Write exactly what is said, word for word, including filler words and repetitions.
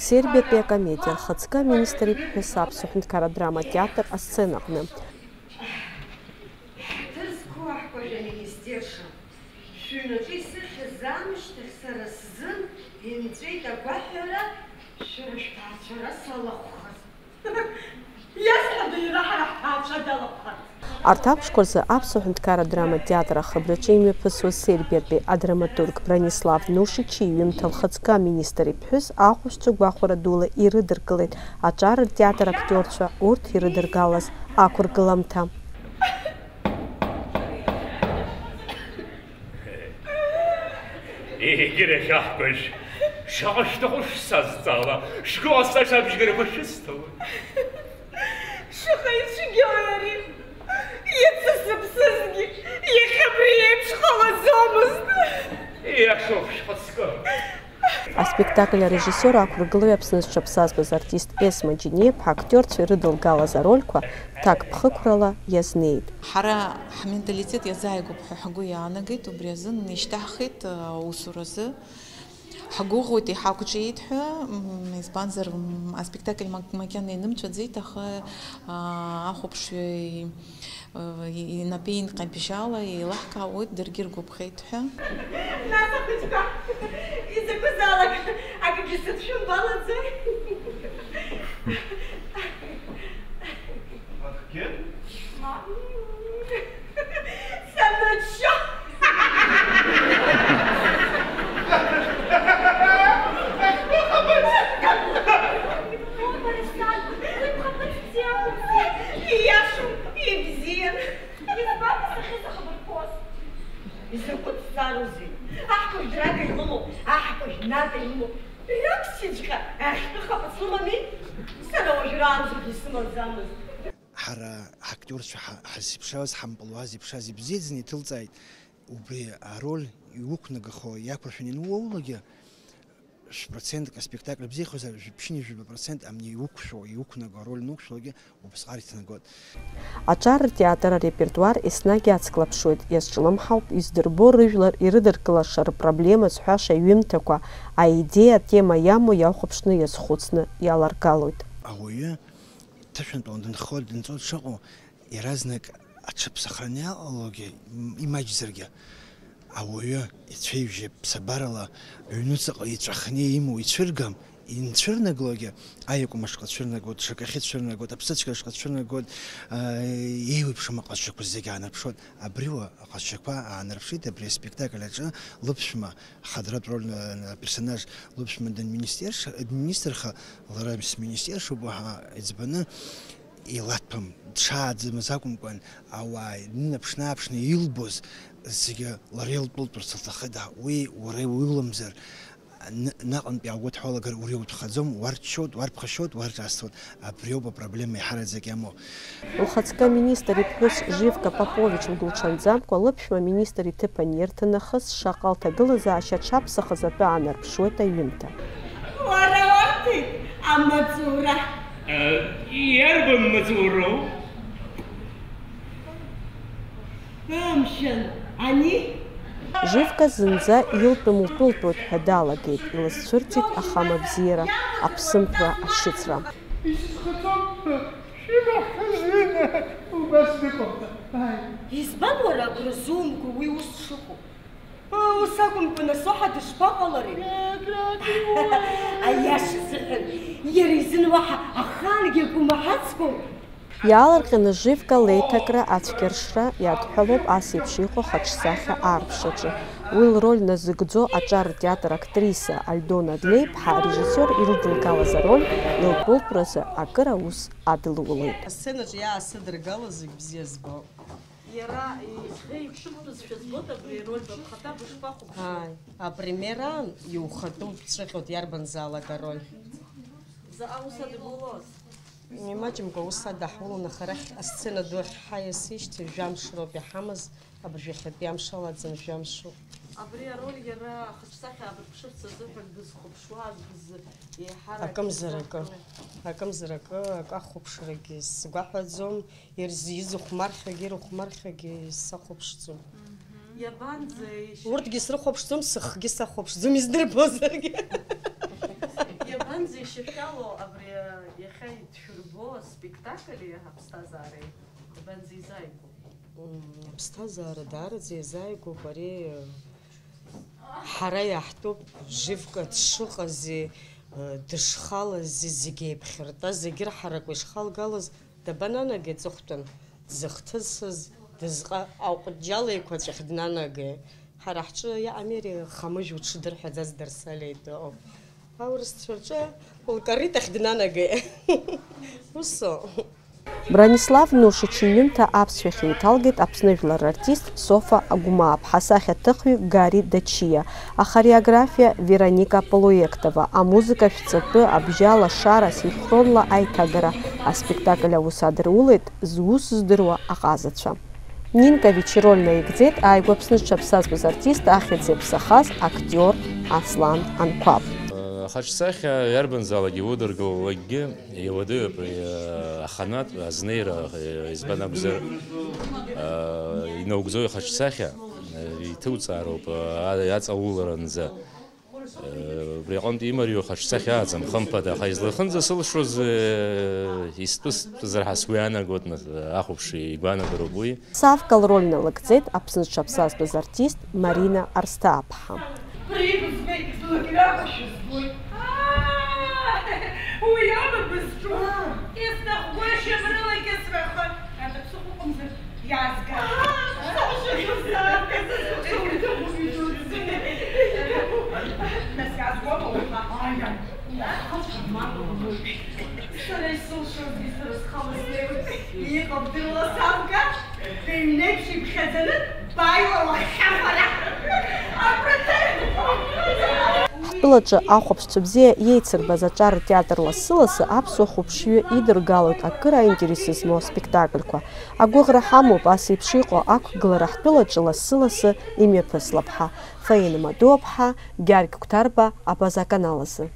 Сербиатәи акомедиа, лхаҵкы аминистр иԥҳәыс аԥсуа ҳәынҭқарра адрама театр асценаҟны. Ҳаҭыр зқәу аҳкәажә аминистерша, шәыҩнаҿы исыхьыз аамышьҭахь сара сзын инҵәеит агәаҳәара, шәара шәҭаацәара салахәхаз. Иазҳәада иара ҳара ҳҭаацәа далахәхарц? Арҭ амшқәа рзы аԥсуа ҳәынҭқарра адрама театр ахыбраҿы имҩаԥысуаз Сербиатәи адраматург Бранислав Нушич иҩымҭа лхаҵкы аминистр иԥҳәыс ахәшәцәа гәахәара дула ирыдыркылеит аҿар ртеатр актиорцәа урҭ ирыдыргалаз ақәыргыламҭа. Егьырахь аҳкәажә, шаҟа шәҭаху шәсазҵаала, шәгәы ҟазҵаша абжьгарақәа шәысҭауеит. Шаҟа ицәгьоу ари, иацы сыԥсызгьы, иахьа абри еиԥш ҟалаӡомызт. Иашоуп шәхаҵкы. Аспектакль арежиссиор ақәыргылаҩ Аԥсны зҽаԥсазтәыз артист Есма Џьениа-иԥҳа актиорцәа ирыдылгалаз арольқәа ҭакԥхықәрала иазнеит. Ҳара ҳменталитет иазааигәоуп ҳәа ҳгәы иаанагеит, убри азын ишьҭаҳхит аусуразы. Ҳгәыӷуеит, иҳақәҿиеит ҳәа, м, избанзар, м, аспектакль мак-, макьана инымцәаӡеит, аха, а, ахәаԥшҩы и-, и-, инапы инҟьабжьала еилаҳкаауеит, даргьы иргәаԥхеит ҳәа. Нас ахәыҷқәа, изакәызаалак акгьы сыдшәымбалаӡои? Акгьы? Саныччо! Ииашоуп, ибзиан. Избан исыхьыз ахабарқәоз? Изакәытә зҵаарузеи? Аҳкәажә драга илымоуп, аҳкәажә нага илымоуп. Рыԥсыӡҟа ахьтәы хапа слымами? Сара уажәраанӡагьы исымаӡамызт. Ҳара ҳактиорцәа ҳа-, ҳаззыԥшаауаз, ҳампылуа зеиԥшраз ибзиаӡаны иҭылҵааит. Убри ароль иуқәнагахо иақәыршәаны ианууоулагьы, шә-процентк аспектакль бзиахозар, жәиԥшьыни жәаба процент амни иуқәшәо, иуқәнаго ароль ануқәшәалакгьы убасҟак иҭнагоит. Аҿар ртеатр арепертуар еснагь иацклаԥшуеит, иазҿлымҳауп, издырбо рыжәлар ирыдыркылаша рпроблема зҳәаша иҩымҭақәа, аидеиа атема иамоу иахәаԥшны иазхәыцны иаларгалоит. Ауаҩы ҭышәынтәалан дынхо, дынҵәо дшыҟоу, иаразнак аҽаԥсахраны иҟалогьы, м-, имаҷзаргьы, ауаҩы ицәеижәжьа ԥсабарала аҩнуҵаҟа иҵәахны имоу ицәыргам, инцәырнаглогьы, аиакәым ашҟа цәырнагоит, ҽакахьы цәырнагоит, аԥсыцәгьа ашҟа цәырнагоит, а, еиуеиԥшым аҟазшьақәа зегьы аанарԥшуеит. Абриуа аҟазшьақәа аанарԥшит абри аспектакль аҿы лыԥшәма, Ҳадратә роль, э, персонаж лыԥшәма данминистерша-, данминистерха, лара сминистершоуп, уаҳа иӡбаны илаҭәам, дшааӡамыз акәымкәан, ауаа днынаԥш-нааԥшны илбоз зегьы лара илтәылтәырц лҭахыда, уи уара иуламзар, н-, наҟынтә иааугәыдҳәалагар уара иутәхаӡом, уарччоит, уарԥхашьоит, уарҿаасҭоит. Абриоуп апроблема еиҳараӡак иамоу. Лхаҵкы аминистр иԥҳәыс Живка Попович лгәылҽанӡамкәа лыԥшәма аминистр иҭыԥ анирҭа нахыс шаҟа лҭагылазаашьа дшаԥсахыз атәы аанарԥшуеит аҩымҭа. Уара уарҭеит амаҵура. Э, иарбан маҵуроу? Мшәан, ани? Живка зынӡа илтәым лтәылтәуеит ҳәа далагеит, илызцәырҵит ахамабзиара, аԥсымҭәра, ашьыцра. Исызхаҵом ҳәа шәыбаҳәа зны убас дыҟоуп. Ааи. Избан уара агәра зумго уи ус шыҟоу? Ус акәымкәа, нас уаҳа дышԥаҟалари? Аиаша азыҳәан, иара изын уаҳа ахаангьы агәы маҳацкәоу? Иаалырҟьаны Живка леиҭакра ацәгьаршра иадҳәалоуп ас еиԥш иҟоу хаҿсахьа аарԥшраҿы. Уи лроль назыгӡо аҿар ртеатр актриса Альдона Длеиԥҳа арежиссиор илыдылгалаз ароль илтәылтәразы акыр аус адылулеит. Асценаҿы иаасыдыргало зегь бзиа збо. Иара изхы иԥшымтәызшәа збоит абри ароль, быԥхаҭа бышԥахәаԥшуеи? Ааи, апремиераан иухатәу бцәыҟьоит иарбанзаалак ароль. Заҟа ус адыбулоз? Имаҷымкәа ус адаҳулон, аха арахь асцена ду ахь ҳаиасижьҭеи жәамш роуп иҳамаз, абыржәы иахьатәи амш алаӡам, жәамшуп. Абри ароль иара ахаҿсахьа аабырԥшырц азыҳәан дызхәаԥшуаз, дыз-, еиҳарак акымзар акы, акымзар акы, акы ахәаԥшрагьы сгәаҳәаӡом, ирзы-, изыхәмархьагьы, ирыхәмархьагьы сахәаԥшӡом. Мгм. Иабанӡа ишьа- Урҭгьы срыхәаԥшӡом, сыхгьы сахәаԥшӡом, издырбозаргьы. Иабан- Зишьашәало абри иахьа идшәырбо аспектакли аԥсҭазаареи дбанзизааигәоу? М, аԥсҭазаара даараӡа еизааигәоуп ари. Ҳара иаҳтәуп, Живка дшыҟази, дышхалази, зегь еиԥхьыртәа, зегь рҳаракәа ишхалгалаз, дабананагеи аҵыхәтәан, дзыхҭысыз, дызҟа-, аҟәџьал еиқәаҵәахь днанагеи? Ҳара ҳҿы иаами ари хамыжә уҽдырҳәаӡаз Дарсалиа итәы ауп. Аурысцәа рҿы лкаритә ахь днанагеит. Усоуп. Бранислав Нушич иҩымҭа аԥсшәахь еиҭалгеит Аԥсны жәлар рартист Софа Агәмааԥҳа, асахьаҭыхҩы Гари Дачиа, ахореографиа Вероника Полуектова, амузыка шәҵатәы, абжьы алашара, асинхронла аиҭагара, аспектакль аус адырулеит зус здыруа аҟазацәа. Нинка Вечерольна игӡеит ааигәа Аԥсны зҽаԥсазтәыз артист, ахьӡ иаԥсахаз актиор Аслан Анқәаб. Ахаҿсахьа иарбанзаалак иудыргыло, уигьы иуадаҩуп, аханатә азнеира, избан акәзар, инаугӡо ихаҿсахьа иҭуҵаароуп аҵауларанӡа. Убри аҟынтә имариоу хаҿсахьа аӡам, хымԥада, аха излахынӡа сылшоз, э, истәыз стәызар ҳәа сгәы иаанагоит, нас, ахәаԥшҩы игәаанагароуп уи. Савка лроль налыгӡеит Аԥсны зҽаԥсазтәыз артист Марина Арсҭааԥҳа. Прибызвеит, блакҩакәашәа збоит. Уи аума бызҿу? Исҭахгәышьам рыла кьысрахоит. Ада ԥсыхәа ыҟамзар, иаазга. Нас иаазгома уаха? Ааи, ааи. Сара исылшозгьы сара схала снеиуеит. Иҟабдыруа савга, быҩнеиԥш иԥхьаӡаны, бааила уахьхьафара. Ҳтәылаҿы ахәаԥшцәа бзиа иеицырбаз аҿар театр лассы-лассы аԥсуа хәаԥшҩы идыргалоит акыр аинтерес змоу аспектакльқәа. Агәыӷра ҳамоуп, ас еиԥш иҟоу ақәгылара ҳтәылаҿы лассы-лассы имҩаԥыслап ҳәа. Фаина Мадуаԥҳа, Гьаргь Қәҭарба, Абаза аканал азы.